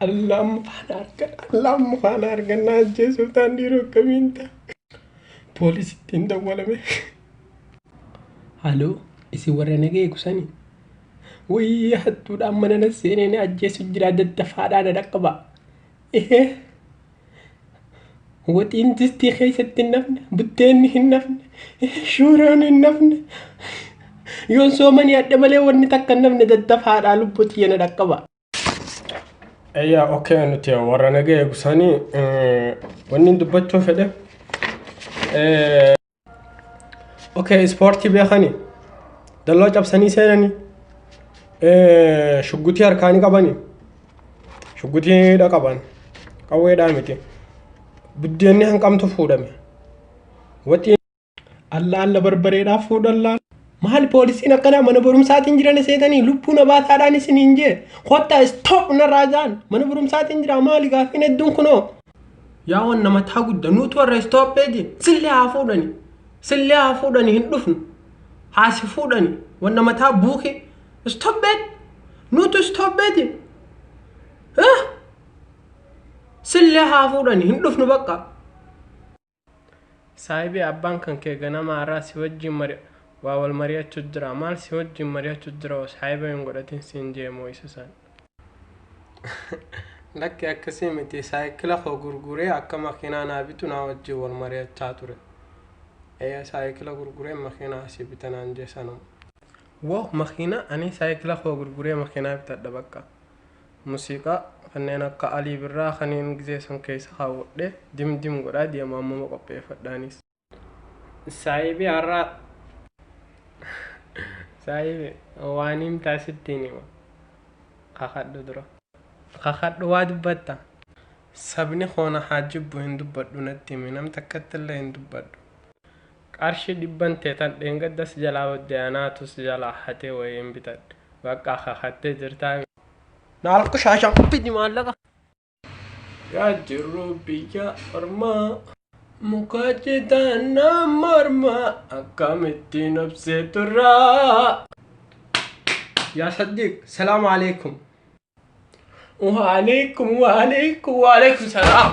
Allaan faana argan, allaan faana argan na ajjeesuuf ta'an dhiiroo akkamiin ta'a? Poolisitti hin dawwalame. Haloo, isin warra naga eegu sani? Wayii hattuudhaan mana na seenee na ajjeesu jira daddafaadhaa na dhaqqaba. Ehee. Waxiin distii keessatti hin nafne, buddeenni hin nafne, shuuroon hin nafne. Yoon soomanii adda malee wanni takka hin nafne daddafaadhaa lubbuu tiyya na dhaqqaba. Eyyaa okay nuti warra naga eegu sanii wanni dubbachuu fedhe. Okay ispoortii beekanii dalloo cabsanii seenanii shuggutii harkaanii qabanii shuggutii qaban qawweedhaa miti buddeenni hanqamtu fuudhame waxii Alla alla barbareedhaa fuudhan laal. Maal poolisiin akkanaa mana barumsaatiin jiran seetanii lubbuu na baasaadhaan isiniin jee kottaa stop narraa jaan mana barumsaatiin jira maali gaaffiin hedduun kunoo. Yaa wanna mataa gudda nuutu warra stoppeeti sillee haa fuudhani sillee haa fuudhani hin dhufnu haa si fuudhani wanna mataa buuke stoppeet nuutu stoppeeti sillee haa fuudhani hin dhufnu bakka. Saahibii abbaan kan kee ganama har'aa si wajjin mari waa wal mari'achu jira maal si wajjin mari'achu jira hoo saahiba hin godhatin siin jee moo isa san. Lakki akkasii miti saayikila koo gurguree akka makiinaa naa bitu naa wajjin wal mari'achaa ture. Ee saayikila gurguree makiinaa asii bita naan jee sanuma. Woo makiinaa ani saayikila koo gurguree makiinaa bitadha bakka. Musiiqaa kanneen akka Alii Birraa kaniin gizee san keessa kaawwadhe dim dim godhaa deema ammuma qopheeffadha anis. Saahibii har'aa Saahibi waan himtaa sittiin hima. Kakadhu dura. Kakadhu waa dubbatta. Sabni koo na haa jibbu hin dubbadhu natti himi nam takkatti illee hin dubbadhu. Qarshii dhibban tee tan dheengadda si jalaa badde anaatu si jalaa hatee wayiin bitadhe. Bakka kakattee jirtaa. Naal qushaashaan fidi maallaqa. Yaa jirru biyya ormaa muka citaan mormaa akkamittiin obsee turraa. Yaa Saddiq, salaamu alaikum. Waalaikum, waalaikum, waalaikum salaam.